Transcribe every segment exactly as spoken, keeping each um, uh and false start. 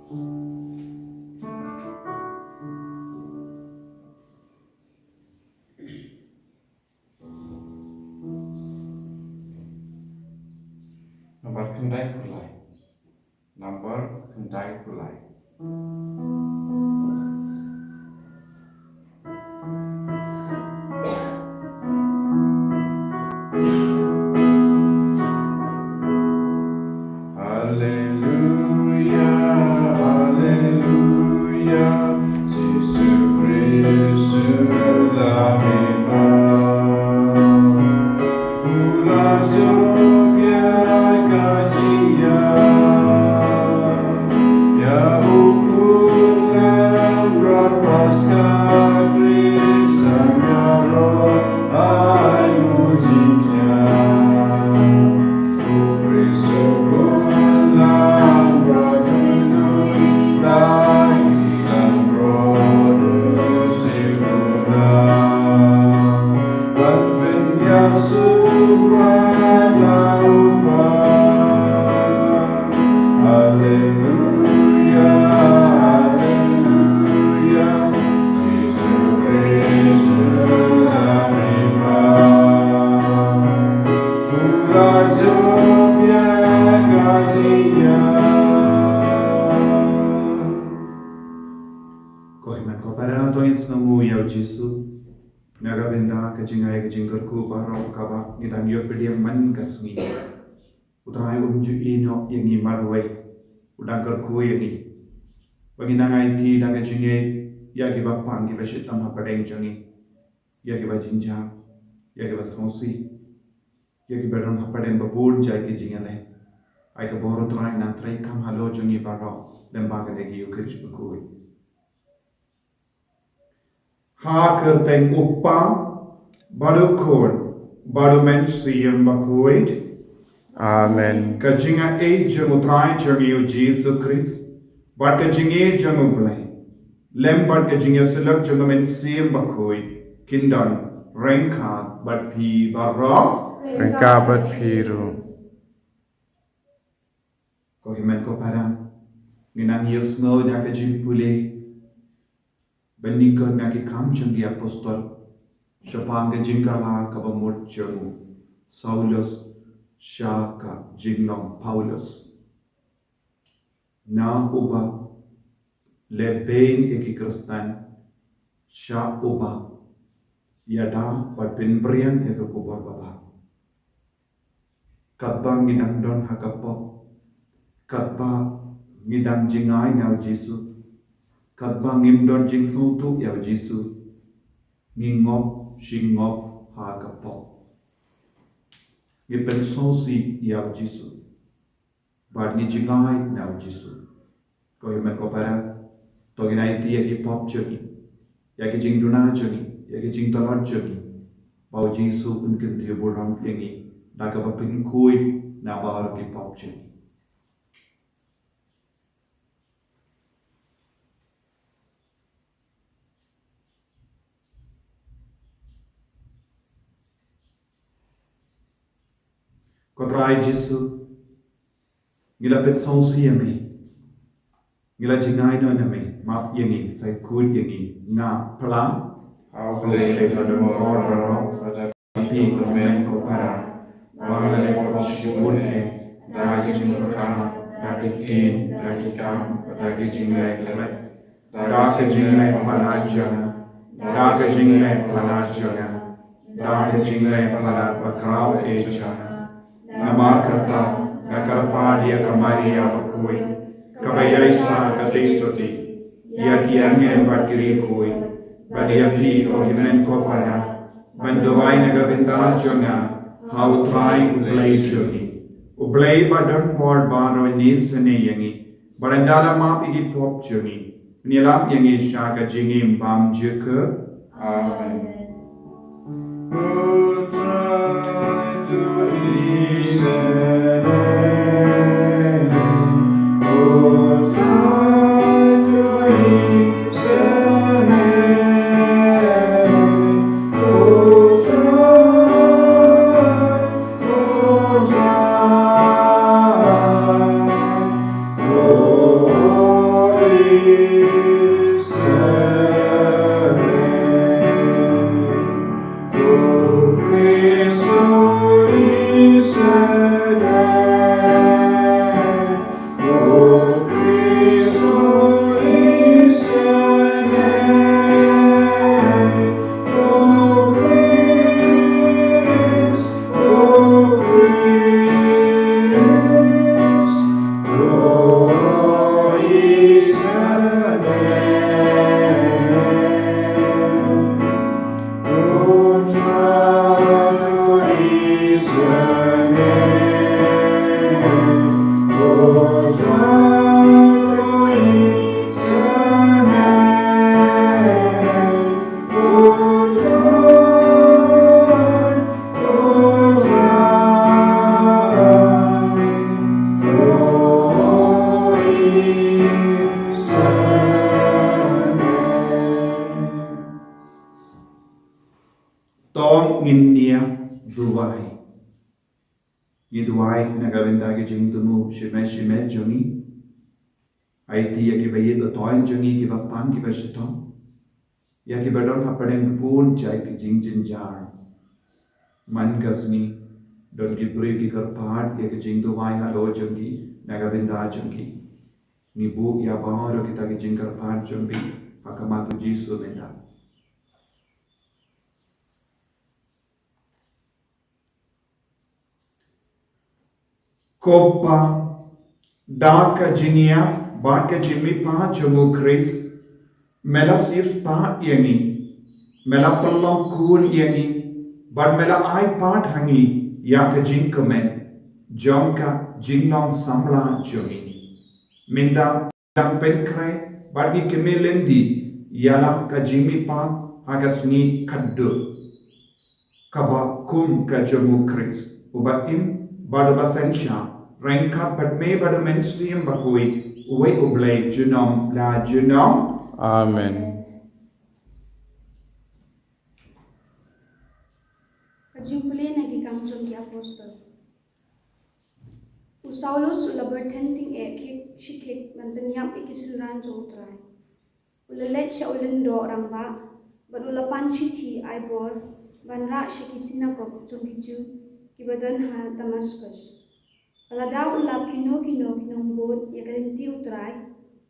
Nambar khyndai phew lai. Nambar khyndai phew lai. Alleluia, alleluia, Jisu Khrist u Lammipa. U la jop ïa ka jingïap, ïa u khun langbrot Paskha Khrist, ïaroh ai nguh jingthiah. U Khrist u khun langbrot u don la ki langbrot u sngewbha. Ban pynïasoh bad la u bam. Alleluia, alleluia, Jisu Khrist u Lammipa. U la jop ïa ka jingïap. Ko hynmen ko para, to ngin sngewnguh ïa u Jisu na ka bynta ka jingai ka jingkyrkhu baroh kaba ngi dang ïoh pdiang man ka sngi. U Trai um ju ïehnoh ïa ngi marwei, u dang kyrkhu ïa ngi. Ba ngin nang aiti da ka jingngeit ïa kiba pang, kiba shitom hapdeng jong ngi, ïa kiba jynjar, ïa kiba sngewsih, ïa kiba don hapdeng ba bun jait ki jingïaleh. Ai ka bor u Trai nang treikam halor jong ngi baroh, lyngba kane ka ïing khuid bakhuid. Ha ka kyrteng u Kpa bad u Khun bad u Mynsiem Bakhuid. Amen. Ka jingaiei jong u Trai jong ngi u Jisu Khrist, bad ka jingïeit jong u Blei, lem bad ka jingïasyllok jong u Mynsiem Bakhuid, kin don ryngkat bad phi baroh. Ryngkat bad phi ruh. Ko hynmen ko para, ngin nang ïohsngew na ka jingpule ban ïakren na ki Kam jong ki Apostol shaphang ka jingkylla kaba mut jong u Saulus sha ka jinglong Paulus. Na uba leh beiñ ïa ki Khristan, sha uba ïada bad pynbria ïa ka khubor babha. Katba ngi dang don ha ka pop, katba ngi dang jngai na u Jisu, katba ngim don jingsngewthuh ïa u Jisu, ngi ngop shi ngop ha ka pop. Ngi pynsngewsih ïa u Jisu bad ngi jngai na u Jisu. Ko hynmen ko para, to ngin aiti ïa ki pop jong ngi, ïa ki jingduna jong ngi, ïa ki jingtlot jong ngi, ba u Jisu un kyntiew burom ïa ngi da kaba pynkhuid na baroh ki pop jong ngi. Ko Trai Jisu, ngi la pynsngewsih ïa me, ngi la jngai noh na me, map ïa ngi, sa khuid ïa ngi. Nga phla ha u Blei, ha u Blei, ha u Blei, ha u Blei, ha u Blei, ha u Blei, ko hynmen ko para, ba nga la leh pop shibun eh, da ka jingpyrkhat, da ka ktien, da ka kam, da ka jingleh khlem, da ka jingleh palat jong nga, da ka jingleh palat jong nga, da ka jingleh palat bakhraw eh jong nga. Namar kata, nga kyrpad ïa ka Maria bakhuid, kaba ïaishah katei shatei, ïa ki angel bad ki riewkhuid, bad ïa phi ko hynmen ko para, ban duwai na ka bynta jong nga ha u Trai u Blei jong ngi. U Blei ba don bor baroh un isynei ïa ngi, bad un da la map ïa ki pop jong ngi, un ïalam ïa ngi sha ka jingim bymjukut. Amen. Ngi duwai na ka bynta ki jingthmu shimet shimet jong ngi. Aiti ïa kiba ïeit ba thoiñ jong ngi, kiba pang kiba shitom, ïa kiba don hapdeng bun jait ki jingjynjar. Man ka sngi don ki briew ki kyrpad ïa ki jingduwai halor jong ngi na ka bynta jong ngi. Ngi buh ïa baroh kita ki jingkyrpad jong ngi ha khmat u Jisu mynta. Ko Pa, da ka jingïap bad ka jingmihpat jong u Khrist, me la siewspah ïa ngi, me la pynlong kul ïa ngi, bad me la ai pat ha ngi ïa ka jingkmen jong ka jinglong samla jong ngi. Mynta dang pynkhreh bad ngi kyrmen lynti ïa la ka jingmihpat ha ka sngi khadduh, kaba kum ka jong u Khrist, uba im bad uba synshar ryngkat bad me bad u Mynsiem Bakhuid, uwei U Blei junom la junom. Amen. Ka jingpule na ki Kam jong ki Apostol. U Saulus u la byrthen tyngeh khik shi khik ban pynïap ïa ki synran jong U Trai. U la leit sha u lyngdoh rangbah bad u la pan shithi ai bor ban rah sha ki synagog jong ki Jiw kiba don ha Damaskus. Ba lada u lap kino kino ki nongbud ïa ka lynti U Trai,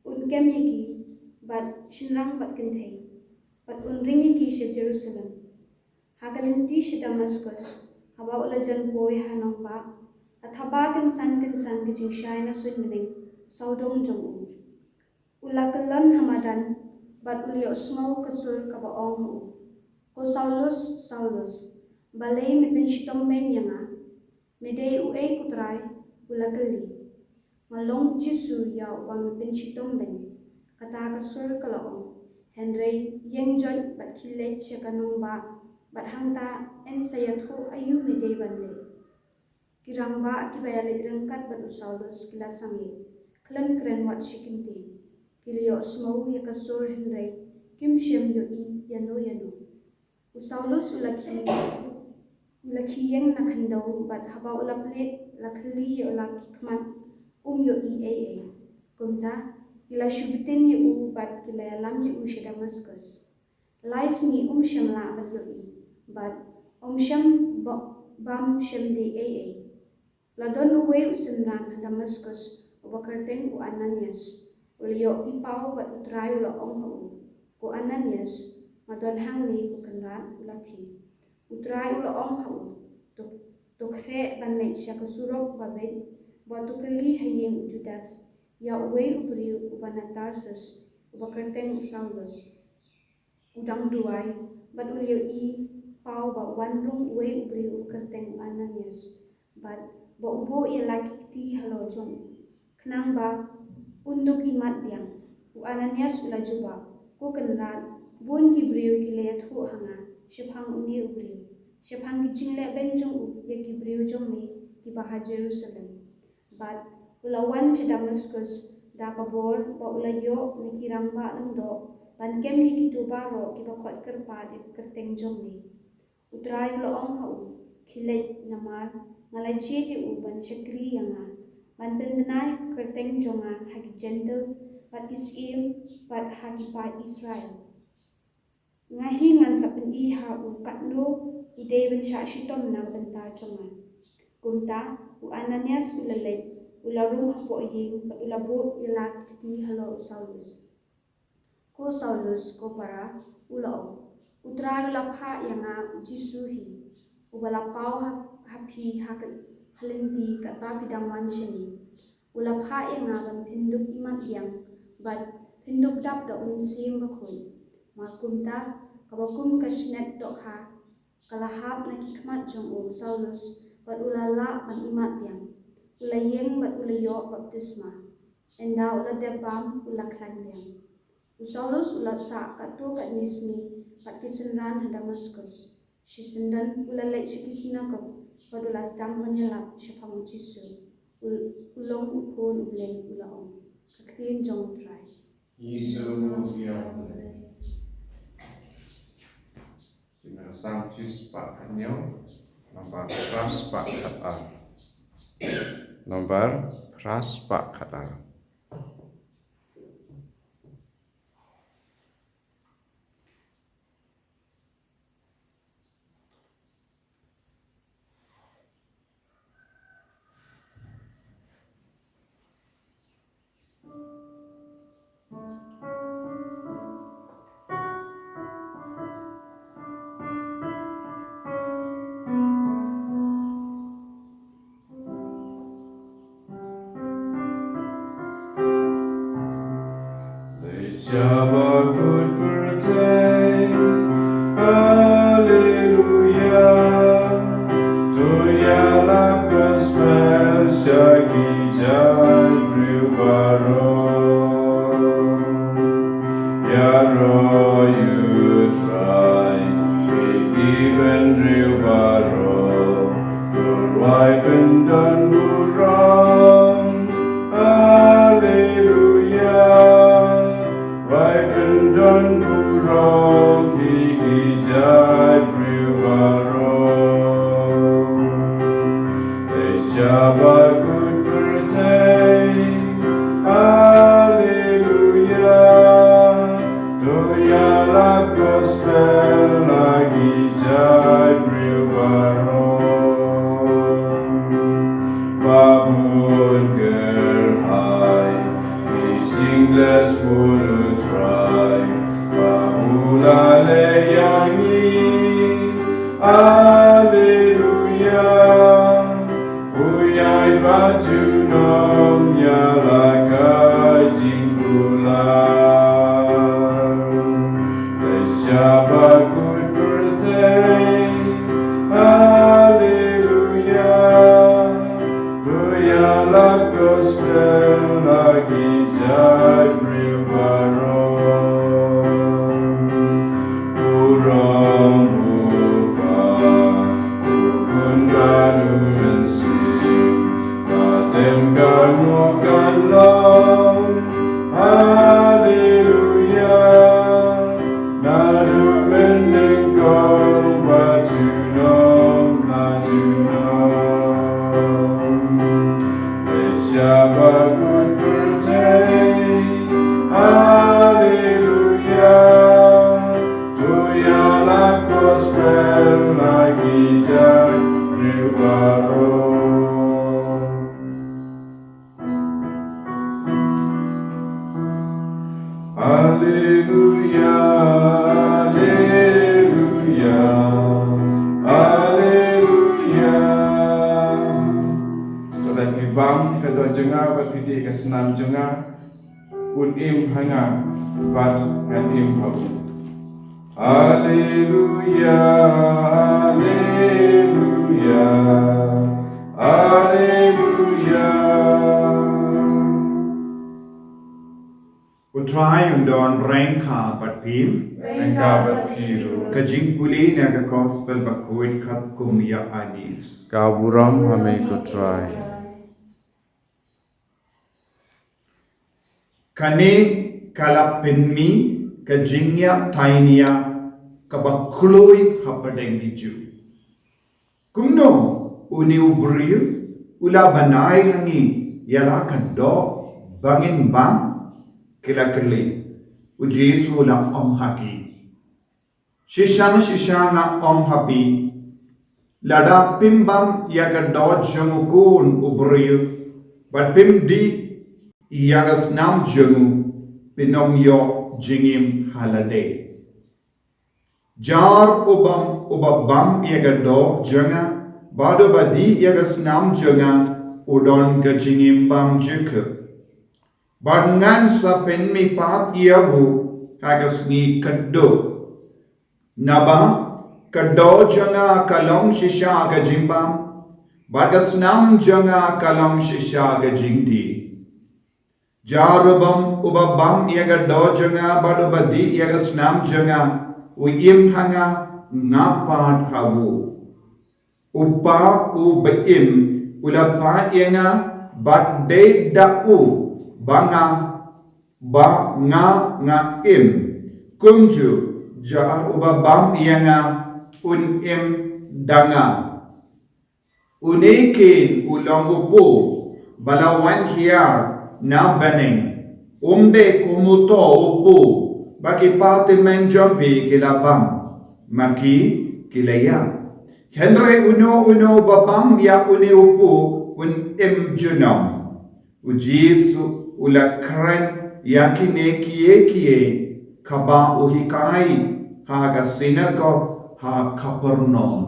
un kem ïa ki bad shynrang bad kynthei, bad un ring ïa ki sha Jerusalem. Ha ka lynti sha Damaskus, haba u la jan poi ha nongbah, la thaba kynsan kynsan ka jingshai na suiñ bneng sawdong jong u. U la kyllon ha madan bad u la ïohsngew ka sur kaba ong ha u, "Ko Saulus, Saulus, balei me pynshitom beiñ ïa nga?" "Me dei uei ko Trai?" u la kylli. "Nga long u Jisu ïa uba me pynshitom beiñ," kata ka sur ka la ong. Hynrei ïeng joit bad khie leit sha ka nongbah, bad hangta yn sa ïathuh aïu me dei ban leh. Ki rangbah kiba ïaleit ryngkat bad u Saulus ki la sangeh, khlem kren wat shi kyntien. Ki la ïohsngew ïa ka sur hynrei kim shym ïohi ïano ïano. U Saulus u la khie, u la khie ïeng na khyndew, bad haba u la plie la khylli ïa u la ki khmat, um ïohi ei ei. Kumta ki la shu btin ïa u bad ki la ïalam ïa u sha Damaskus. Lai sngi um shym lah ban ïohi, bad um shym ba-, bam shym dei ei ei. La don uwei u synran ha Damaskus uba kyrteng u Ananias. U la ïohi paw bad U Trai u la ong ha u, "Ko Ananias." "Nga don hangne ko Kynrad," u la thied. U Trai u la ong ha u, "To, to khreh ban leit sha ka surok ba beit, bad to kylli ha ïing u Judas ïa uwei u briew uba na Tarsus, uba kyrteng u Saulus. U dang duwai, bad u la ïohi paw ba wan rung uwei u briew uba kyrteng u Ananias, bad ba u buh ïa la ki kti halor jong u, khnang ba un dup imat biang." U Ananias u la jubab, "Ko Kynrad, bun ki briew ki la ïathuh ha nga shaphang une u briew, shaphang ki jingleh beiñ jong u ïa ki briew jong me kiba ha Jerusalem." Bad u la wan sha Damaskus da ka bor ba u la ïoh na ki rangbah lyngdoh ban kem ïa kito baroh kiba khot kyrpad ïa ka kyrteng jong me. U Trai u la ong ha u, "Khie leit, namar nga la jied ïa u ban shakri ïa nga, ban pynbna ïa ka kyrteng jong nga ha ki Jentil bad ki syiem, bad ha ki paid Israel. Nga hi ngan sa pyni ha u katno u dei ban shah shitom na ka bynta jong nga." Kumta u Ananias u la leit, u la rung hapoh ïing, bad u la buh ïa la ki kti halor u Saulus. "Ko Saulus, ko para," u la ong, "U Trai u la phah ïa nga u Jisu hi, uba la paw ha, ha phi ha ka, ha lynti katba phi dang wan shane. U la phah ïa nga ban phin dup imat biang, bad phin dup dap da u Mynsiem Bakhuid." Mar kumta, kaba kum ka shyndet dohkha ka la hap na ki khmat jong u Saulus, bad u la lah ban imat biang. U la ïeng bad u la ïoh baptisma. Ynda u la dep bam, u la khlaiñ biang. U Saulus u la sah katto katne sngi bad ki synran ha Damaskus. Shisyndon u la leit sha ki synagog, bad u la sdang ban ïalap shaphang u Jisu. U, u long u Khun u Blei, u la ong. Ka ktien jong u Trai. Jisu, ïa u Blei. Sngewbha Sam shispah hynñiew, namba phra spah khatar. Nombar phra spah khatar. Leit sha ba kut pyrthei, Haleluya. To ïalap gospel sha ki jaitbynriew baroh. Ïaroh ïa U Trai, ïa ki bynriew baroh, to rwai pyndonburom. Haleluya. Rwai pyndonburom, phi ki jaitbynriew baroh. Leit sha ba kut pyrthei, Haleluya. To ïalap gospel ha ki jaitbynriew baroh. Ba bun kyrhai ki jingleh bun U Trai, ba u la leh ïa ngi. Haleluya. U ïai bat junom ïa la ka jingkular. Leit sha ba kut pyrthei, Haleluya. To ïalap gospel ha ki jaitbynriew baroh. Burom U Kpa, U Khun bad U Mynsiem, ka tem ka nguh kan long. Haleluya. Naduh mynnyngkong bad junom la junom. Leit sha ba kut pyrthei, Haleluya. To ïalap gospel ha ki jaitbynriew baroh. Haleluya, haleluya, haleluya. Lada phi bam ka doh jong nga bad phi dih ka snam jong nga, un im ha nga bad ngan im ha u. Haleluya, haleluya, haleluya. U Trai un don ryngkat bad phi. Ryngkat bad phi ruh. Ka jingpule na ka Gospel bakhuid katkum u Ïoannis. Ka burom ha me ko Trai. Kane ka la pynmih ka jingïatainia kaba kloi hapdeng ki Jiw. Kumno une u briew u la bnai ha ngi ïa la ka doh ba ngin bam? Ki la kylli. U Jisu u la ong ha ki, shisha shisha nga ong ha phi, lada phim bam ïa ka doh jong u Khun u briew bad phim dih ïa ka snam jong u, phin ym ïoh jingim ha lade. Jar uba, uba bam ïa ka doh jong nga bad uba dih ïa ka snam jong nga u don ka jingim bymjukut. Bad ngan sa pynmihpat ïa u ha ka sngi khatduh. Naba ka doh jong nga ka long shisha ka jingbam bad ka snam jong nga ka long shisha ka jingdih. Jar uba, uba bam ïa ka doh jong nga bad uba dih ïa ka snam jong nga u im ha nga, nga pat ha u. U Kpa uba im u la phah ïa nga bad dei da u ba nga, ba nga, nga im. Kumjuh jar uba bam ïa nga un im da nga. Une keiñ u long u pu ba la wan hiar na bneng, um dei kum uto u pu ba ki patymmen jong phi ki la bam, ma ki ki la ïap. Hynrei uno uno ba bam ïa une u pu un im junom. U Jisu u la kren ïa kine kiei kiei haba u hikai ha ka synagog ha Kapernaum.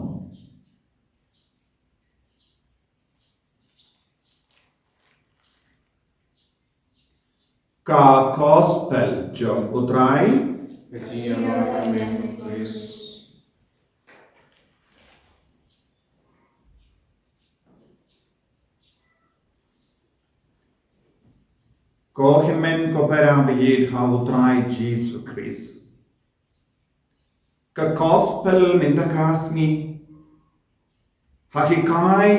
Ka Gospel jong U Trai. Ka jingïarap ïa me, Khrist. Ko hynmen ko para ba ïeit ha U Trai Jisu Khrist. Ka Gospel mynta ka sngi ha hikai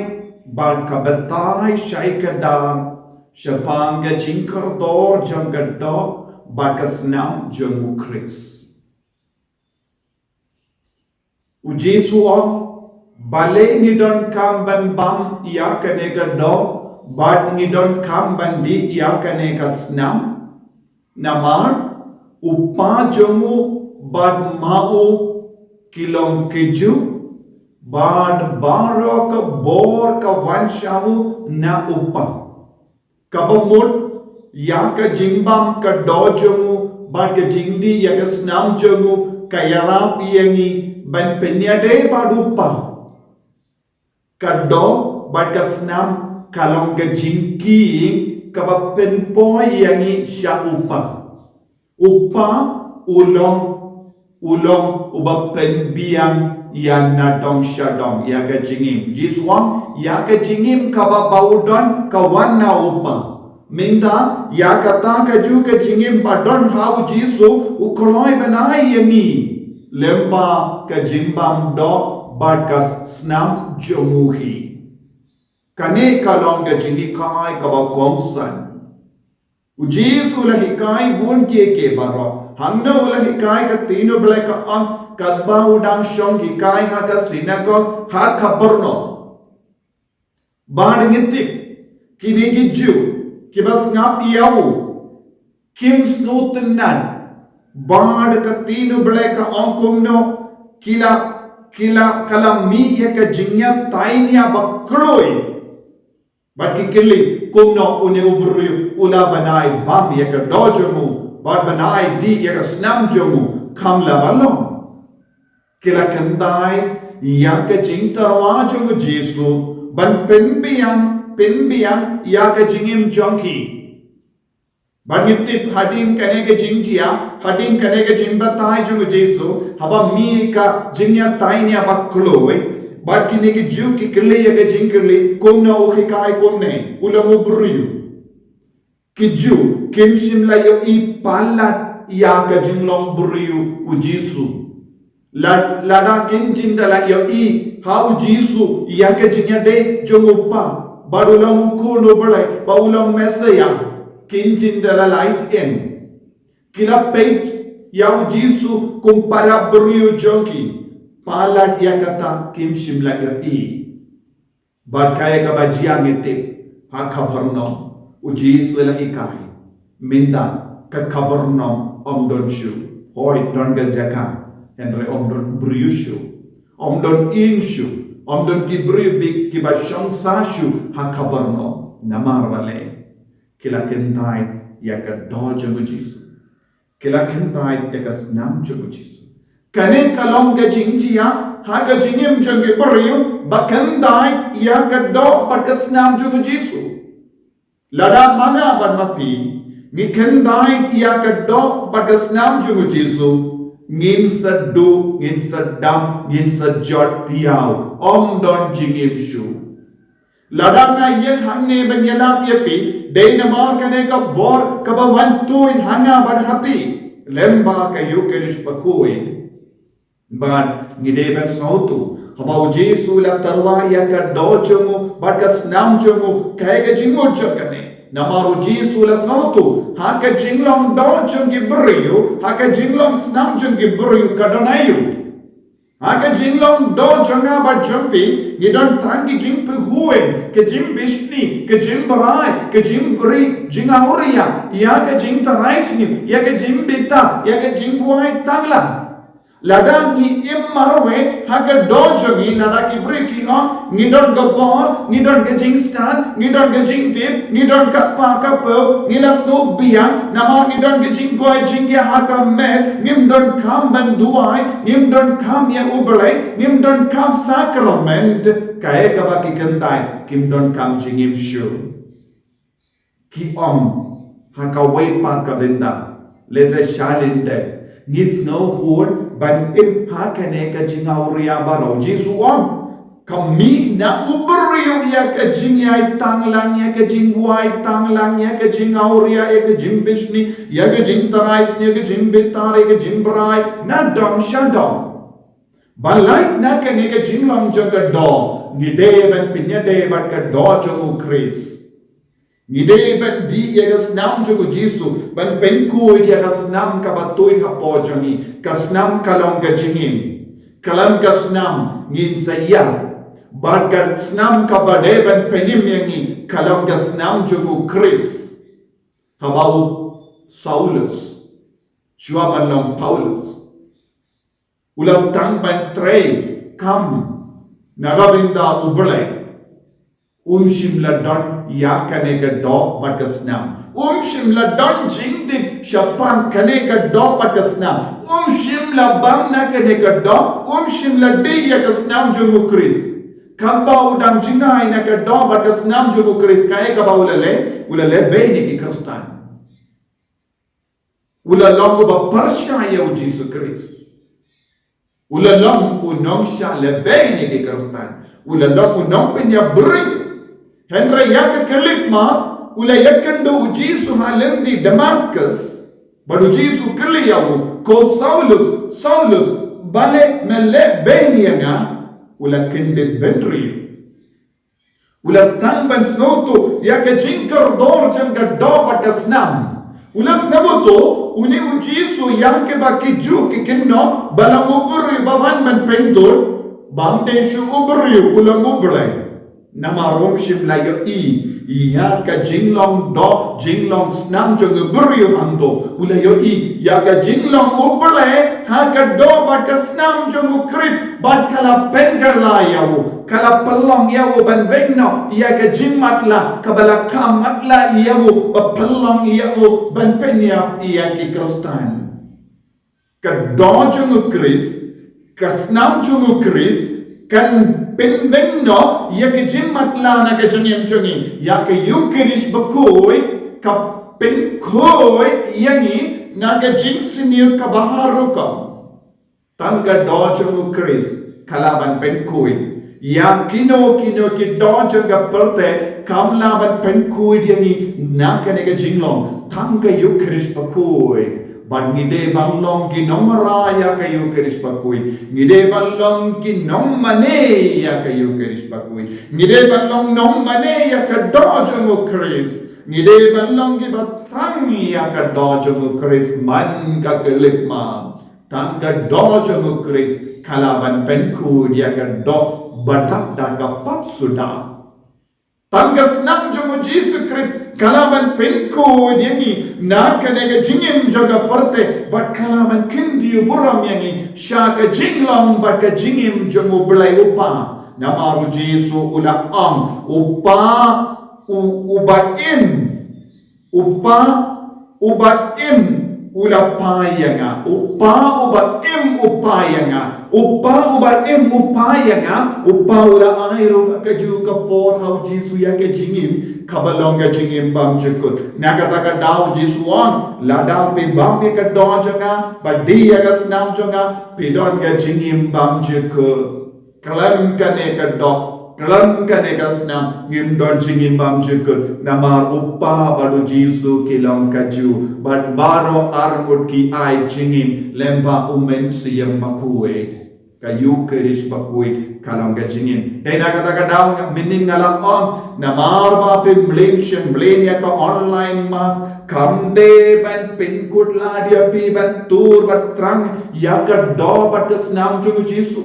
bad ka batai shai ka dar shaphang ka jingkordor jong ka doh bad ka snam jong U Khrist. U Jisu u ong, balei ngi donkam ban bam ïa kane ka doh bad ngi donkam ban dih ïa kane ka snam? Namar u pa jong u bad ma u ki long kijuh, bad baroh ka bor ka wan sha u na u pa. Kaba mut ïa ka jingbam ka doh jong u bad ka jingdih ïa ka snam jong u ka ïarap ïa ngi ban pynïadei bad u pa. Ka doh bad ka snam ka long ka jingkieng kaba pynpoi ïa ngi sha u pa. U pa u long, u long uba pynbiang ïa na dong sha dong ïa ka jingim. Jisu u ong ïa ka jingim kaba ba u don ka wan na u pa. Mynta ïa kata kajuh ka jingim ba don ha U Jisu u kloi ban ai ïa ngi. Lem bad ka jingbam doh bad ka snam jong u hi. Kane ka long ka jinghikai kaba kongsan. U Jisu u la hikai bun kiei kiei baroh. Hangno u la hikai ka ktien U Blei ka ong katba u dang shong hikai ha ka synagog ha Kapernaum. Bad ngi tip kine ki Jiw kiba sngap ïa u kim sngewtynnad. Bad ka ktien U Blei ka ong kumno ki la, ki la, ka la mih ïa ka jingïatainia ba kloi. Bad ki kylli kumno une u briew u la ban ai bam ïa ka doh jong u bad ban ai dih ïa ka snam jong u, kam la ban long. Ki la kyntait ïa ka jingtyrwa jong U Jisu ban pynbiang, pynbiang ïa ka jingim jong ki. Bad ngi tip hadien kane ka jingjia, hadien kane ka jingbatai jong U Jisu, haba mih ka jingïatainia ba kloi, bad kine ki Jiw ki kylli ïa ka jingkylli, kumno u hikai kumne, u long u briew. Ki Jiw kim shym la ïohi palat ïa ka jinglong briew U Jisu. La, lada kin jin da la ïohi ha U Jisu ïa ka jingïadei jong u pa, ba u long u khun u Blei, ba u long Messaïah, kin jin da la lait em. Ki la peit ïa U Jisu kum para briew jong ki, palat ïa kata kim shym la ïohi. Bad kaei kaba jia ngi tip, ha Kapernaum, U Jisu u la hikai. Mynta, ka Kapernaum, ym don shuh. Hooid, don ka jaka, hynrei ym don briew shuh. Ym don ïing shuh, ym don ki briew bad kiba shong sah shuh, ha Kapernaum. Namar balei? Ki la kyntait ïa ka doh jong U Jisu. Ki la kyntait ïa ka snam jong U Jisu. Kane ka long ka jingjia ha ka jingim jong ki briew ba kyntait ïa ka doh bad ka snam jong U Jisu. Lada ma nga bad ma phi ngi kyntait ïa ka doh bad ka snam jong U Jisu, ngin sa duh, ngin sa dam, ngin sa jot thiaw, ym don jingim shuh. Lada nga ïeng hangne ban ïalap ïa phi, dei namar kane ka bor kaba wan tuid ha nga bad ha phi, lem bad ka Ïukharist bakhuid. Bad ngi dei ban sngewthuh, haba U Jisu u la tyrwa ïa ka doh jong u bad ka snam jong u, kaei ka jingmut jong kane? Namar U Jisu u la sngewthuh, ha ka jinglong doh jong ki briew, ha ka jinglong snam jong ki briew ka don aïu? Ha ka jinglong doh jong nga bad jong phi, ngi don tang ki jingpyrkhat, ka jingbishni, ka jingbrai, ka jingri, jingawria, ïa ka jingtharai sniew, ïa ka jingbitar, ïa ka jingbuaid tanglang. Lada ngi im marwei ha ka doh jong ngi, lada ki briew ki ong, ngi don ka bor, ngi don ka jingstad, ngi don ka jingtip, ngi don ka spah ka phew, ngi la sngewbiang, namar ngi don ka jingkoit jingkhiah ha ka met, ngim donkam ban duwai, ngim donkam ïa U Blei, ngim donkam sakrament, kaei kaba ki kynthei kim donkam jingim shuh. Ki ong ha kawei pat ka bynta, lehse shalyndet, ngi sngewhun ban im ha kane ka jingawria baroh. Jisu ong, ka mih na u briew ïa ka jingïaid tanglang, ïa ka jingbuaid tanglang, ïa ka jingawria, ïa ka jingbishni, ïa ka jingtharai sniew, ïa ka jingbitar, ïa ka jingbrai, na dong sha dong. Ban lait na kane ka jinglong jong ka doh, ngi dei ban pynïadei bad ka doh jong U Khrist. Ngi dei ban dih ïa ka snam jong U Jisu, ban pynkhuid ïa ka snam kaba tuid hapoh jong ngi, ka snam ka long ka jingim. Khlem ka snam ngin sa ïap. Bad ka snam kaba dei ban pynim ïa ngi, ka long ka snam jong U Khrist. Haba u Saulus, shuwa ban long Paulus, u la sdang ban trei kam na ka bynta U Blei, um shym la don ïa kane ka doh bad ka snam. Um shym la don jingdih shaphang kane ka doh bad ka snam. Um shym la bam na kane ka doh, um shym la dih ïa ka snam jong U Khrist. Kumba u dang jngai na ka doh bad ka snam jong U Khrist, kaei kaba u la leh, u la leh beiñ na ki Khristan. U la long uba pyrshah ïa U Jisu Khrist. U la long u nongshah lehbeiñ na ki Khristan. U la long u nongpynïap briew. Hynrei ïa ka khyllipmat, u la ïakynduh U Jisu ha lynti Damascus. Bad U Jisu kylli ïa u, ko Saulus, Saulus, balei me lehbeiñ ïa nga? U la kyndit bynriew. U la sdang ban sngewthuh ïa ka jingkordor jong ka doh bad ka snam. U la sngewthuh, une U Jisu ïa kaba ki Jiw ki kynnoh, ba long u briew ba wan ban pynduh, bym dei shuh u briew, u long U Blei. Namar um shym la ïohi ïa ka jinglong doh, jinglong snam jong u briew hangto. U la ïohi ïa ka jinglong U Blei ha ka doh bad ka snam jong U Khrist, bad ka la pynkylla ïa u, ka la pynlong ïa u ban weng noh ïa ka jingmatlah kaba la kham matlah ïa u, ba pynlong ïa u ban pynïap ïa ki Khristan. Ka doh jong U Khrist, ka snam jong U Khrist, kan pynweng noh ïa ka jingmatlah na ka jingim jong ngi. Ïa ka Eukharist bakhuid, ka pynkhuid ïa ngi na ka jingsniew kaba har rukom. Tang ka doh jong U Khrist ka lah ban pynkhuid ïa kino kino ki doh jong ka pyrthei, kam lah ban pynkhuid ïa ngi na kane ka jinglong. Tang ka Eukharist bakhuid. Bad ngi dei ban long ki nongmara ïa ka Eukharist bakhuid. Ngi dei ban long ki nongmane ïa ka Eukharist bakhuid. Ngi dei ban long nongmane ïa ka doh jong U Khrist. Ngi dei ban long kiba thrang ïa ka doh jong U Khrist man ka khyllipmat. Tang ka doh jong U Khrist ka lah ban pynkhuid ïa ka doh ba dap da ka pap suda. Tang ka snam jong U Jisu Khrist ka lah ban pynkhuid ïa ngi na kane ka jingim jong ka pyrthei, bad ka lah ban kyntiew burom ïa ngi sha ka jinglong bad ka jingim jong U Blei U Kpa. Namar U Jisu u la ong, U Kpa u, uba im, U Kpa uba im u la phai ïa nga. U Kpa uba im u phai ïa nga. U Kpa uba im u phai ïa nga. U Kpa u la ai ruh ka juh ka por ha U Jisu ïa ka jingim kaba long ka jingim bymjukut. Na kata ka daw U Jisu u ong, lada phi bam ïa ka doh jong nga bad dih ïa ka snam jong nga, phi don ka jingim bymjukut. Khlem kane ka doh, khlem kane ka snam, ngim don jingim bymjukut, namar U Kpa bad U Jisu ki long ka juh, bad baroh arngut ki ai jingim lyngba U Mynsiem Bakhuid. Ka Ïukharist bakhuid ka long ka jingim. Dei na kata ka daw nga mynnin nga la ong, namar ba phi mlien shen mlien ïa ka online mass, kam dei ban pynkut lad ïa phi ban tur bad thrang ïa ka doh bad ka snam jong u Jisu.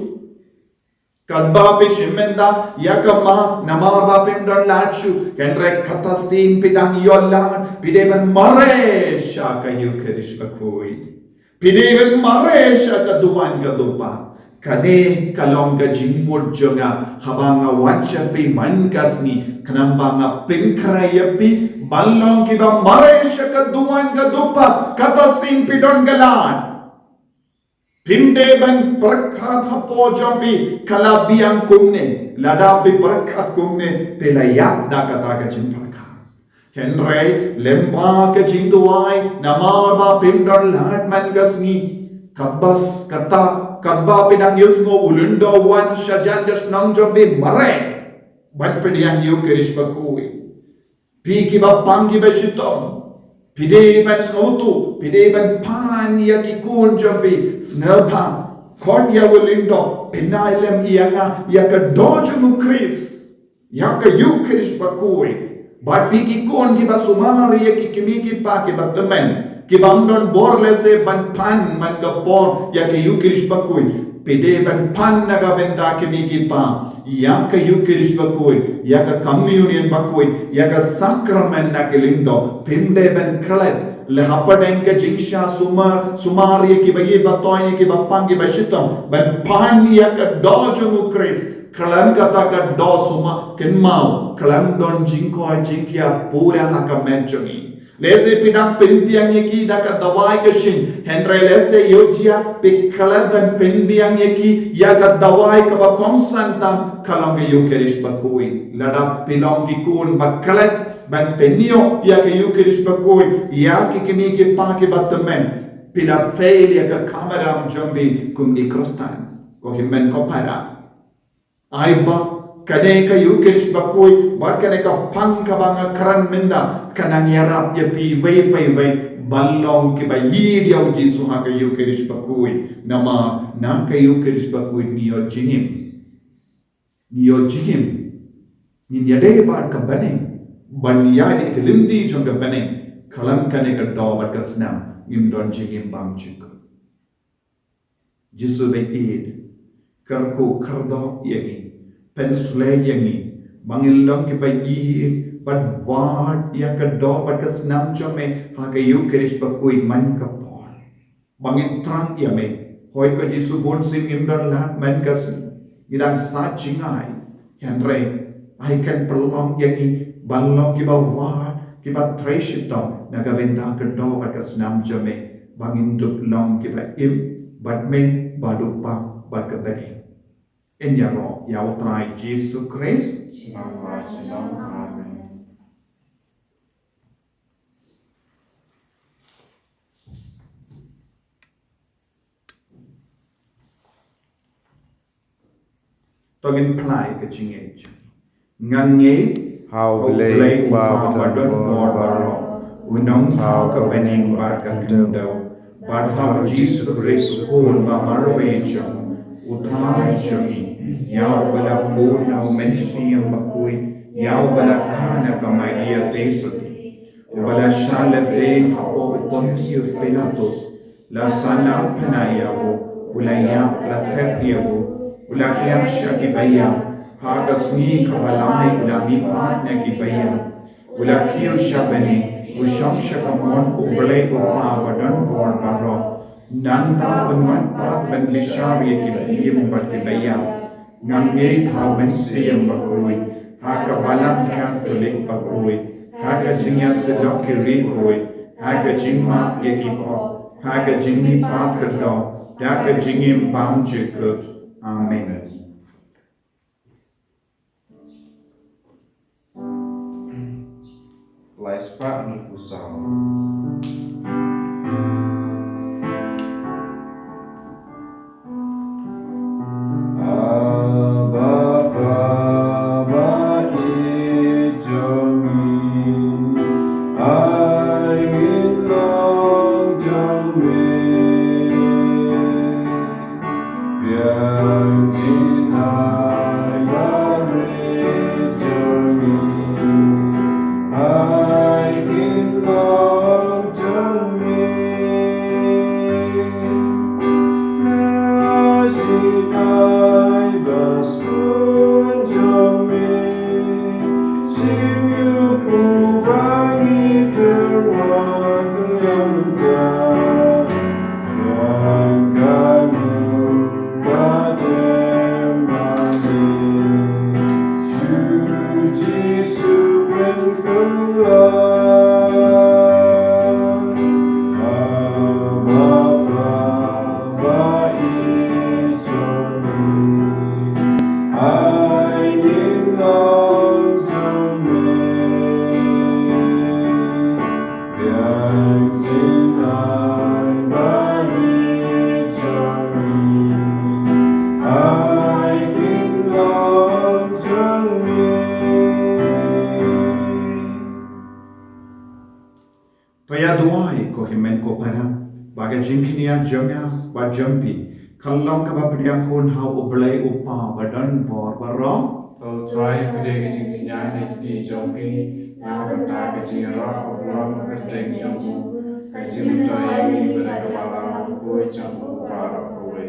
Katba phi shim mynta ïa ka mass, namar ba phim don lad shuh, hynrei kata sien phi dang ïoh lad, phi dei ban mareh sha ka Ïukharist bakhuid. Phi dei ban mareh sha ka duwan ka dupa. Kane ka long ka jingmut jong nga haba nga wan sha phi man ka sngi, khnang ba nga pynkhreh ïa phi ban long kiba mareh sha ka duwan ka dupa. Kata sien phi don ka lad. Phim dei ban pyrkhat hapoh jong phi ka la biang kumne. Lada phi pyrkhat kumne, phi la ïap da kata ka jingpyrkhat. Hynrei lyngba ka jingduwai, namar ba phim don lad man ka sngi, katba, kata, katba phi dang ïohsngew u lyngdoh wan shajan ka shnong jong phi, mareh ban pdiang Ïukharist bakhuid. Phi kiba pang kiba shitom, phi dei ban sngewthuh, phi dei ban pan ïa ki khun jong phi, sngewbha khot ïa u lyngdoh, pynïaid lem ïa nga ïa ka doh jong u Khrist, ïa ka Ïukharist bakhuid. Bad phi ki khun kiba sumar ïa ki kmie ki kpa kiba tymmen, kibym don bor lehse ban pan man ka por ïa ka Ïukharist bakhuid, phi dei ban pan na ka bynta ki kmie ki kpa ïa ka Ïukharist bakhuid, ïa ka communion bakhuid, ïa ka sakramen na ka lyngdoh. Phim dei ban klet, leh hapdeng ka jingshah sumar, sumar ïa kiba ïeit ba toiñ, ïa kiba pang kiba shitom, ban pan ïa ka doh jong u Khrist. Khlem kata ka doh sumar, kynmaw, khlem don jingkoit jingkhiah pura ha ka met jong ngi. Lehse phi dang pynbiang ïa ki da ka dawai ka shin, hynrei lehse ïoh jia phi klet ban pynbiang ïa ki ïa ka dawai kaba kongsan tam, ka long ka Ïukharist bakhuid. Lada phi long ki khun ba klet ban pynïoh ïa ka Ïukharist bakhuid ïa ki kmie ki kpa kiba tymmen, phi la fail ïa ka kamram jong phi kum ki Khristan. Ko hynmen ko para, ai ba kane ka Ïukharist bakhuid bad kane ka phang kaba nga kren mynta, kan nang ïarap ïa phi iwei pa iwei ban long kiba ïeit ïa u Jisu ha ka Ïukharist bakhuid. Namar na ka Ïukharist bakhuid ngi ïoh jingim. Ngi ïoh jingim. Ngin ïadei bad ka bneng, ban ïaid ïa ka lynti jong ka bneng. Khlem kane ka doh bad ka snam ngim don jingim bymjukut. Jisu ba ïeit, kyrkhu kyrdoh ïa ngi, pynshlei ïa ngi ba ngin long kiba ïeit bad wad ïa ka doh bad ka snam jong me ha ka Ïukharist bakhuid man ka por. Ba ngin thrang ïa me. Hooid ko Jisu, bun sien ngim don lad man ka sngi, ngi dang sah jngai. Hynrei ai kan pynlong ïa ngi ban long kiba wad, kiba trei shitom na ka bynta ka doh bad ka snam jong me, ba ngin dup long kiba im bad me bad u Kpa bad ka bneng. Yn ïaroh ïa u Trai Jisu Khrist. Shalom, shalom. Amen. To ngin phla ïa ka jingngeit. Nga ngeit ha U Blei Uba ba don bor baroh, u Nongthaw ka bneng bad ka khyndew, bad ha U Jisu Khrist u Khun ba marwei jong u Trai jong ngi, ïa uba la bun na U Mynsiem Bakhuid, ïa uba la kha na ka Maria Theisotti, uba la shah leit hapoh u Pontius Pilatus, la sanarphna ïa u, u la ïap, la thep ïa u, u la khiah sha ki baïap, ha ka sngi kaba lai u la mihpat na ki baïap, u la kiew sha bneng, u shong sha ka mon U Blei U Kpa ba don bor baroh. Nangta un wan pat ban bishar ïa ki baïap bad ki baïap. Nga ngeit ha U Mynsiem Bakhuid, ha ka Balang Katholik bakhuid, ha ka jingïasyllok ki riewkhuid, ha ka jingmap ïa ki pop, ha ka jingmihpat ka doh, ha ka jingim bymjukut. Amen. Lai spah hynriewphew saw. Abba Father, i jong ngi, ai ngin long jong me. Pia To ïa duwai ko hynmen ko para, ba ka jingkñia jong nga bad jong phi kan long kaba pdiang hun ha U Blei U Kpa ba don bor baroh. To Trai, pdiang ka jingkñia na ka kti jong phi, na ka bynta ka jingïaroh ka burom ka kyrteng jong u, ka jingmyntoi ïa ngi bad ka balang bakhuid jong u baroh kawei.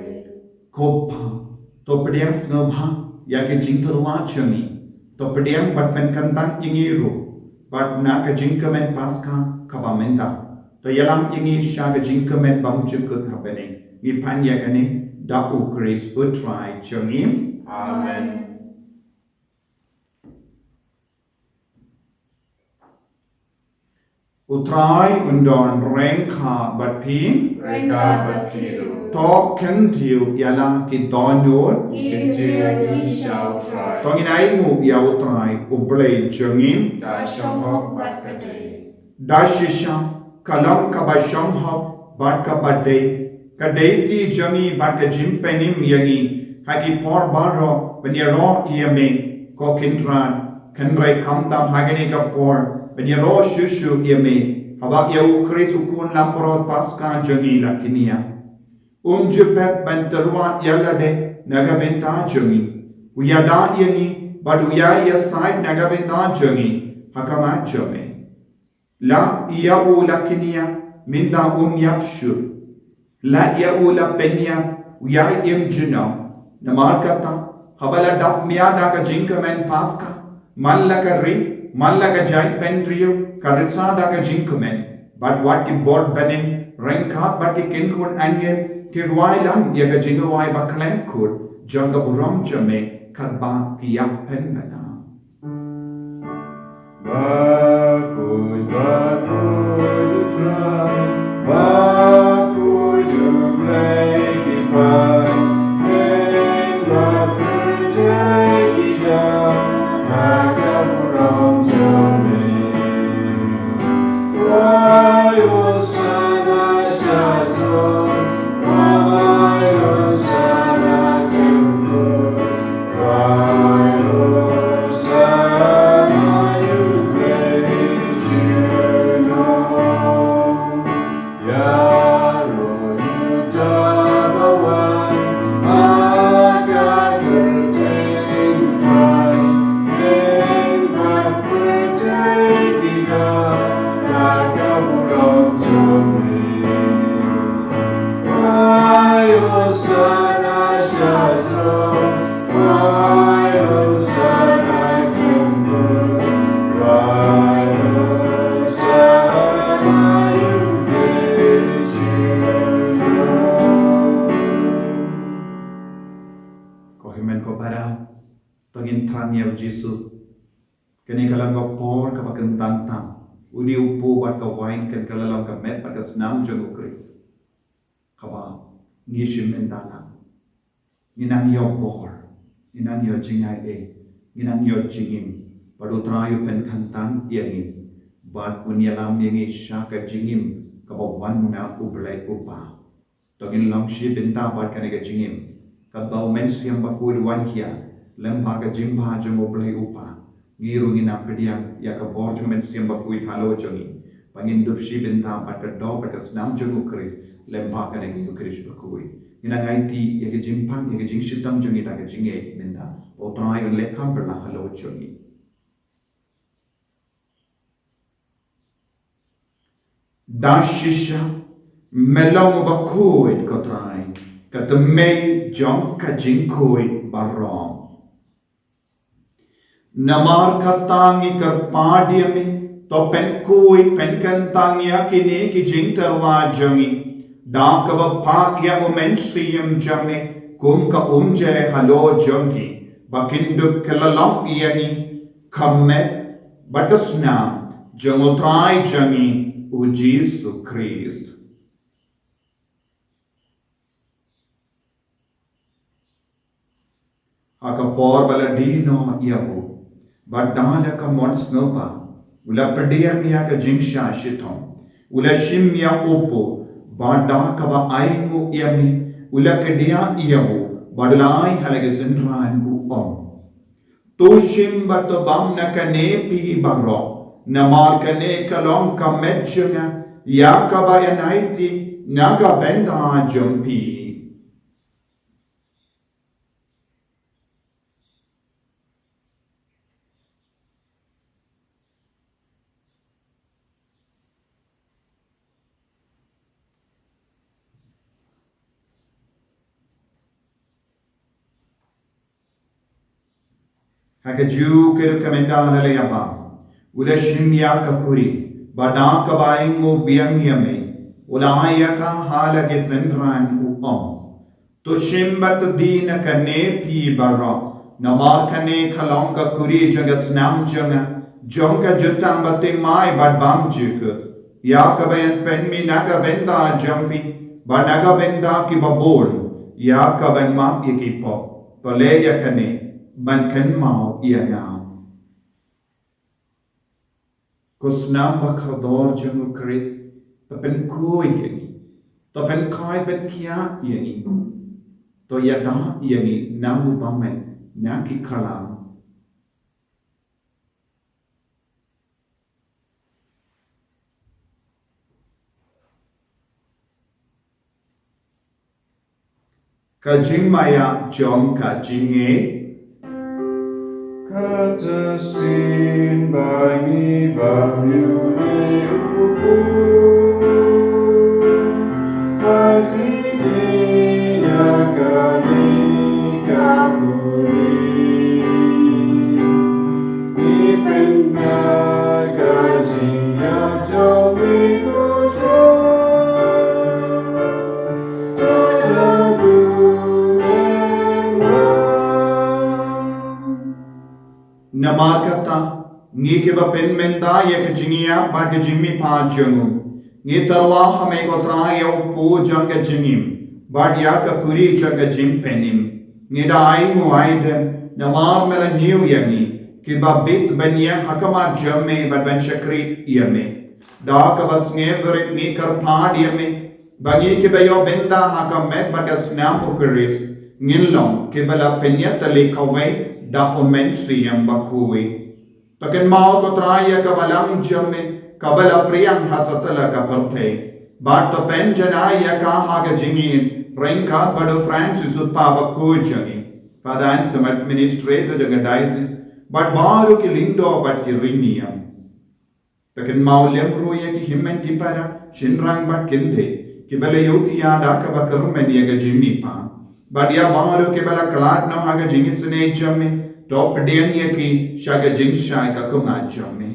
Ko Pa, to pdiang sngewbha ïa ka jingtyrwa jong ngi, to pdiang bad pynkyntang ïa ngi ruh, bad na ka jingkmen Paska kaba mynta, to ïalam ïa ngi sha ka jingkmen bymjukut ha bneng. Ngi pan ïa kane da U Khrist U Trai jong ngi. Amen. U Trai un don ryngkat bad phi. Ryngkat bad phi ruh. To kyntiew ïa la ki dohnud. Ngi kyntiew ïa ngi sha U Trai. To ngin ainguh ïa U Trai U Blei jong ngi. Ka shong hok bad ka dei. Da shisha ka long kaba shong hok bad kaba dei, ka dei kti jong ngi bad ka jingpynim ïa ngi ha ki por baroh ban ïaroh ïa me, ko Kynrad. Hynrei khamtam ha kane ka por ban ïaroh shuh shuh ïa me, haba ïa U Khrist U Khun Langbrot Paska jong ngi la kñia. Um ju pep ban tyrwa ïa lade na ka bynta jong ngi. U ïada ïa ngi bad u ïai ïasaid na ka bynta jong ngi ha khmat jong me. La ïa u la kñia, mynta um ïap shuh. La ïa u la pynïap, u ïai im junom. Namar kata, haba la dap mih da ka jingkmen Paska, man la ka ri, man la ka jaitbynriew, ka risa da ka jingkmen. Bad wat ki bor bneng ryngkat bad ki kynhun angel ki rwai lang ïa ka jingrwai ba khlem kut jong ka burom jong me, katba ki ïap pynbna. Bakhuid, bakhuid U Trai, bakhuid U Blei ki paidbah, bakhuid U Trai ki da, na ka burom jong me. Wai Hosana sha throne, wai Hosana khlem kut. Ko hynmen ko para, to ngin thrang ïa U Jisu. Kane ka long ka por kaba kyntang tam. Une u pur bad ka wain kan kylla long ka met bad ka snam jong U Khrist. Kaba ngi shim mynta lang. Ngi nang ïoh bor, ngi nang ïoh jingaiei, ngi nang ïoh jingim, bad U Trai u pynkyntang ïa ngi, bad un ïalam ïa ngi sha ka jingim kaba wan na U Blei U Kpa. To ngin long shi bynta bad kane ka jingim, katba U Mynsiem Bakhuid u wan hiar, lem bad ka jingbha jong U Blei U Kpa. Ngi ruh ngin ïa pdiang ïa ka bor jong U Mynsiem Bakhuid halor jong ngi, ba ngin dup shi bynta bad ka doh bad ka snam jong U Khrist, lem bad kane ka Eucharist bakhuid. Ngin ïa aiti ïa ka jingpang, ïa ka jingshitom jong ngi da ka jingngeit mynta. U Trai un leh kam bha halor jong ngi. Da shisha me long uba khuid, ko Trai, ka tymmen jong ka jingkhuid baroh. Namar kata ngi kyrpad ïa me, to pynkhuid pynkyntang ïa kine ki jingtyrwa jong ngi da kaba phah ïa U Mynsiem jong me kum ka umjai halor jong ngi, ba kin dup kylla long ïa ngi ka met bad ka snam jong U Trai jong ngi U Jisu Khrist. Ha ka por ba la die noh ïa u, bad da la ka mon sngewbha, u la pdiang ïa ka jingshah shitom, u la shim ïa u pur, bad da kaba ainguh ïa me, u la kdiah ïa u, bad u la ai ha la ki synran, u ong: To shim bad to bam na kane phi baroh, namar kane ka long ka met jong nga, ïa kaba ïa naiti na ka bynta jong phi. Ha kajuh ka rukom mynta la ïa bam, u la shim ïa ka kuri, bad da kaba ïeng u biang ïa me, u la ai ïa ka ha la ki synran u ong. To shim bad to die na kane phi baroh, namar kane ka long ka kuri jong ka snam jong nga, jong ka jutang bathymmai bad bymjukut. Ïa kaba yn pynmih na ka bynta jong phi, bad na ka bynta kiba bun, ïa kaban map ïa ki pop. To leh ïa kane ban kynmaw ïa nga. Ko snam ba kordor jong u Khrist, to pynkhuid ïa ngi, to pynkhuid pynkhiah ïa ngi, to ïada ïa ngi na u bymman na ki khlam. Ka jingmaïa jong ka jingïeit. Kata shisien ba ngi bam ïa u Blei, bad ngi die ïa kane ka kuri, ngi pynbna ka jingïap jong ngi ko Trai. Namar kata, ngi kiba pynmynta ïa ka jingïap bad ka jingmihpat jong u, ngi tyrwa ha me ko Trai ïa u pud jong ka jingim, bad ïa ka kuri jong ka jingpynim. Ngi da ai nguaidem, namar me la ñiew ïa ngi, kiba bit ban ïeng ha khmat jong me bad ban shakri ïa me. Da kaba sngewrit ngi kyrpad ïa me, ba ngi kiba ïoh bynta ha ka met bad ka snam u Khrist, ngin long kiba la pynïatylli kawei da u Mynsiem Bakhuid. To kynmaw ko Trai ïa ka balang jong me, kaba la pdiang ha satlak ka pyrthei. Bad to pynjanai ïa ka ha ka jingïeit, ryngkat bad u Francis u kpa bakhuid jong ngi, Father Anselm administrator jong ka diocese, bad baroh ki lyngdoh bad ki riewniam. To kynmaw lem ruh ïa ki hynmen ki para, shynrang bad kynthei, kiba la ïohthiah da kaba kyrmen ïa ka jingmihpat. Bad ïa baroh kiba la khlad noh ha ka jingisynei jong me, to pdiang ïa ki sha ka jingshai ka khmat jong me.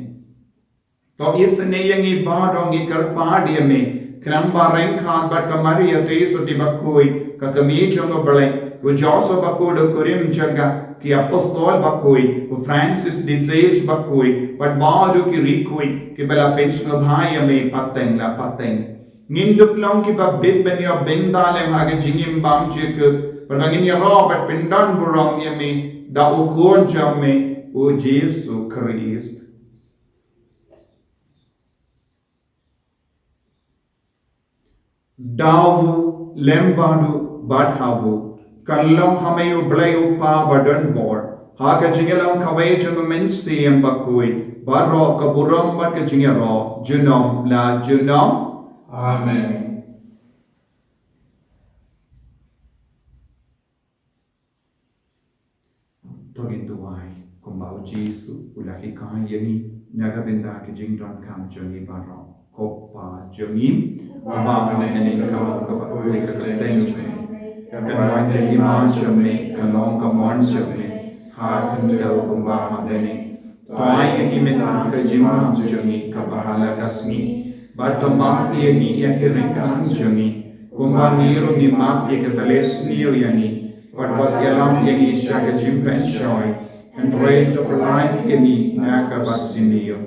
To isynei ïa ngi baroh, ngi kyrpad ïa me, khnang ba ryngkat bad ka Maria Theisotti bakhuid, ka kmie jong u Blei, u Joseph bakhuid u kurim jong ka, ki apostol bakhuid, u Francis de Sales bakhuid, bad baroh ki riewkhuid, kiba la pynsngewbha ïa me pateng la pateng, ngin dup long kiba bit ban ïoh bynta lem ha ka jingim bymjukut, bad ba ngin ïaroh bad pyndonburom ïa me da u Khun jong me, u Jisu Khrist. Da u, lem bad u, bad ha u, kan long ha me u Blei u Kpa badonbor, ha ka jingïalong kawei jong u Mynsiem Bakhuid, baroh ka burom bad ka jingïaroh, junom la junom. Amen. To ngin duwai, kumba u Jisu u la hikai ïa ngi, na ka bynta ka jingdonkam jong ngi baroh. Ko Kpa jong ngi, uba ha bneng, ka long ka bakhuid ka kyrteng jong me. Kan wan ka hima jong me, kan long ka mon jong me, ha khyndew kumba ha bneng. To ai ïa ngi mynta ka jingbam jong ngi kaba ha la ka sngi. Bad to map ïa ngi ïa ki ryngkang jong ngi, kumba ngi ruh ngi map ïa kita kiba sniew ïa ngi. Bad wat ïalam ïa ngi sha ka jingpynshoi, hynrei to pyllait ïa ngi na kaba sniew.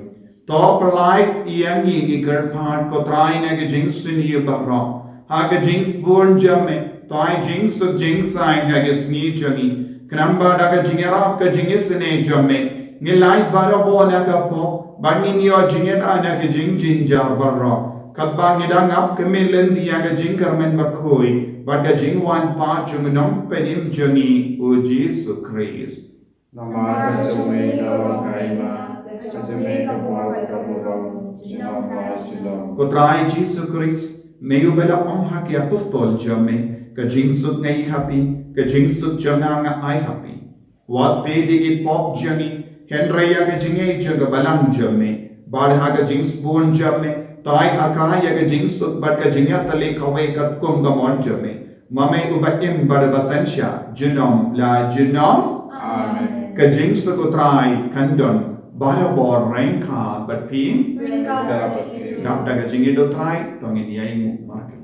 To pyllait ïa ngi, ngi kyrpad ko Trai, na ka jingsniew baroh, ha ka jingsbun jong me, to ai jingsuk jingsaiñ ha ka sngi jong ngi. Khnang ba da ka jingïarap ka jingisynei jong me, ngin lait barabor na ka pop, bad ngin ïoh jingïada na ka jingjynjar baroh. Katba ngi dang ap kmie lynti ïa ka jingkyrmen bakhuid bad ka jingwan pat jong u Nongpynim jong ngi, u Jisu Khrist. Namar ka jong me ka long ka hima, ka jong me ka bor, ka burom, junom la Ko Trai Jisu Khrist, me uba la ong ha ki apostol jong me, ka jingsuk nga ai ha phi, ka jingsuk jong nga nga ai ha phi. Wat peit ïa ki pop jong ngi, hynrei ïa ka jingaiei jong ka balang jong me. Bad ha ka jingsbun jong me, tai ha ka ïa ka jingsuk bad ka jingïatylli kawei katkum ka mon jong me. Ma me uba im bad uba synshar, junom la junom. Amen. Ka jingsuk U Trai kan don barabor ryngkat bad phi. Ryngkat bad phi. Dap da ka jingïeit U Trai, to ngin ïa ïnguh markylliang.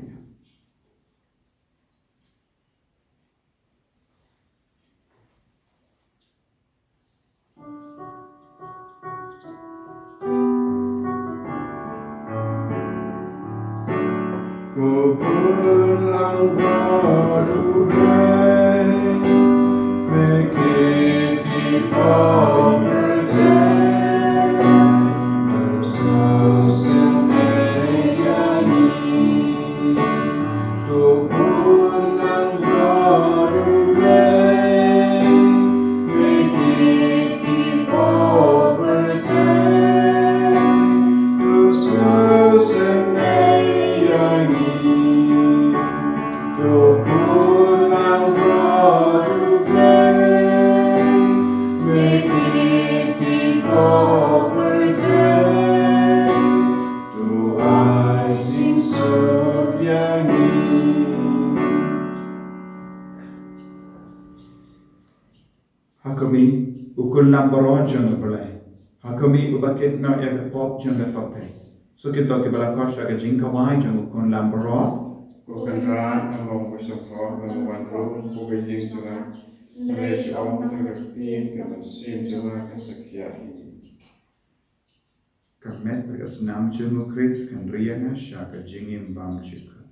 Ha khmih, u khun lambaroh jong U Blei. Ha khmih, uba kit noh ïa ka pop jong ka pyrthei. Shu kito kiba la khot sha ka jingkhawai jong u khun lambaroh. Ko Kynrad, ngam long ba shong khor ban wan rung ha ka ïing jong nga. Hynrei shu ong tang da ka ktien, ka mynsiem jong nga kan sa khia hi. Ka met bad ka snam jong U Khrist kan ri ïa nga sha ka jingim bymjukut.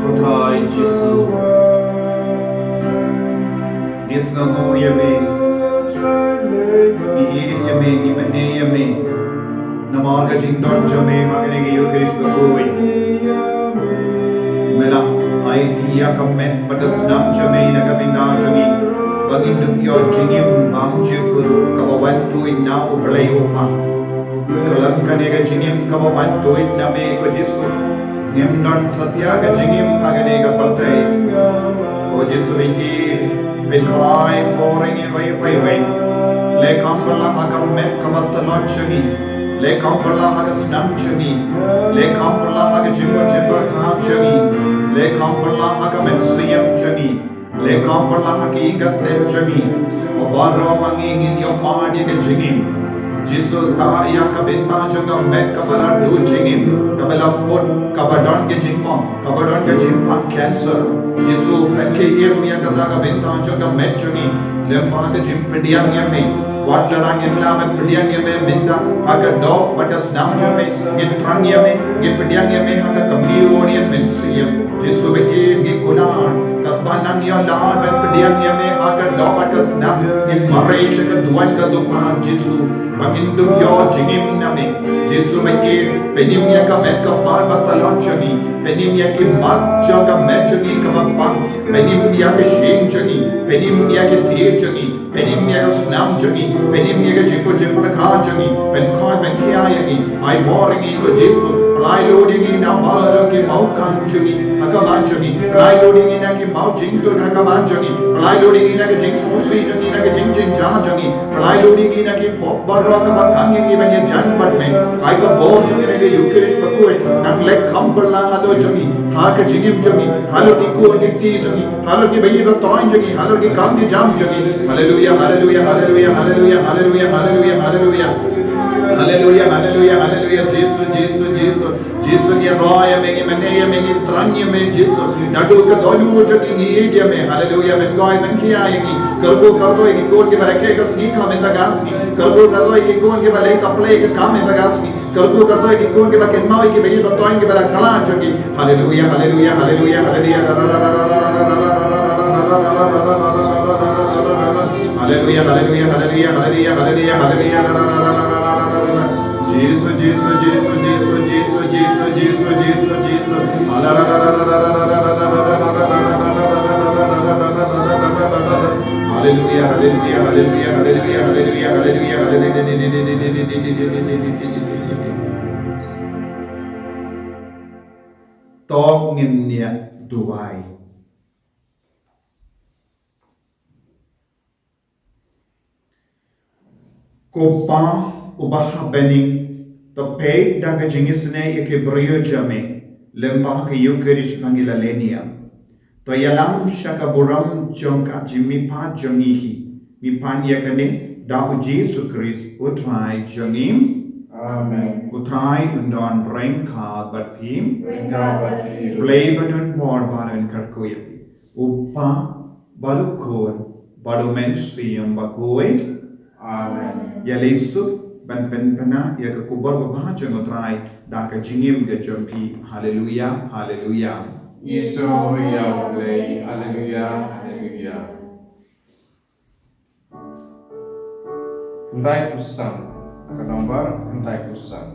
Ko Trai Jisu, ngi sngewnguh ïa me, ngi ïeit ïa me, ngi mane ïa me. Namar ka jingdon jong me ha kane ka Eucharist bakhuid, me la aiti ïa ka met bad ka snam jong me na ka bynta jong ngi, ba ngin ïoh jingim bymjukut kaba wan tuid na U Blei U Kpa. Khlem kane ka jingim kaba wan tuid na me ko Jisu, ngim don satia ka jingim ha kane ka pyrthei. Ko Jisu, pynkhrai por ïa ngi ba ïa paiweng. Leh kham pynlah ha ka met kaba tlot jong ngi. Leh kham pynlah ha ka snam jong ngi. Leh kham pynlah ha ka jingmut jingpyrkhat jong ngi. Leh kham pynlah ha ka mynsiem jong ngi. Leh kham pynlah ha ka ïing ka sem jong ngi. Ba baroh ma ngi ngin ïoh mad ïa ka jingim. Jisu, tah ïa ka bynta jong ka met kaba la duh jingim, kaba la put, kaba don ka jingmong, kaba don ka jingpang cancer. Jisu, pynkhie im ïa kata ka bynta jong ka met jong ngi lyngba ka jingpdiang ïa me. Wat la ngin lah ban pdiang ïa me mynta ha ka doh bad ka snam jong me, ngin thrang ïa me, ngin pdiang ïa me ha ka kmie u Mynsiem. Jisu ba ïeit, ngi kular katba nang ïoh lad ban pdiang ïa me ha ka doh bad ka snam, ngin mareh sha ka duwan ka dupan Jisu. Ba ngin dup ïoh jingim na me. Jisu ba ïeit, pynim ïa ka met ka phad ba talon jong ngi, pynim ïa ki mat jong ka met jong ngi kaba pang, pynim ïa ka shyieng jong ngi, pynim ïa ki tied jong ngi, pynim ïa ka snam jong ngi, pynim ïa ka jingpyrkhat jong ngi, pynkhot pynkhia ïa ngi, ai bor ïa ngi ko Jisu, pynlait lut ïa ngi na baroh ki mawkhang jong ngi, ha ka met jong ngi, pynlait lut ïa ngi na ki mawjingtut ha ka met jong ngi, pynlait lut ïa ngi na ka jingsngewsih jong ngi, na ka jingjynjar jong ngi, pynlait lut ïa ngi na ki pop baroh kaba khang ïa ngi ban ïajan bad me, ai ka bor jong ngi na ka Eukharist bakhuid, nang leh kham pynlong halor jong ngi, ha ka jingim jong ngi, halor ki khun ki kti jong ngi, halor ki baïeit batoiñ jong ngi, halor ki kam ki jam jong ngi. Haleluia, haleluia, haleluia, haleluia, haleluia, haleluia, haleluia. Haleluia, haleluia, haleluia, Jisu, Jisu, Jisu. Jisu ngi ïaroh ïa me, ngi mane ïa me, ngi thrang ïa me, Jisu. Naduh ka dohnud jong ngi ngi ïeit ïa me. Haleluia, men koi men khia ïa ngi. Kyrkhu kyrdoh ïa ki khun kiba rakhe ka sngi kha mynta ka sngi. Kyrkhu kyrdoh ïa ki khun kiba leh tapleh ka kam mynta ka sngi. Kyrkhu kyrdoh ïa ki khun kiba kynmaw ïa ki baïeit batoiñ kiba la khlad jong ngi. Haleluia, haleluia, haleluia, haleluia. Haleluia, haleluia, haleluia, haleluia, haleluia, haleluia, haleluia. Jisu, Jisu, Jisu, Jisu, Jisu, Jisu, Jisu, Jisu. Haleluia, haleluia, haleluia, haleluia, haleluia, haleluia, haleluia, haleluia. To ngin ïa duwai. Ko Pa uba ha bneng, to peit da ka jingisynei ïa ki briew jong me, lyngba ka Eukharist ba ngi la leh niam. To ïalam sha ka burom jong ka jingmihpat jong ngi hi. Ngi pan ïa kane da u Jisu Khrist u Trai jong ngi. Amen. U Trai un don ryngkat bad phi. Ryngkat bad phi. Blei ba donbor ba un kyrkhu ïa phi. U Pa, bad u Khun, bad u Mynsiem Bakhuid. Amen. Ïa leit suk ban pynpaw ïa ka khubor babha jong u Trai da ka jingim ka jong phi. Haleluia, haleluia. Ngi sngew ïa u Blei. Haleluia, haleluia. Kynthai phew san. Ka nombar kynthai phew san.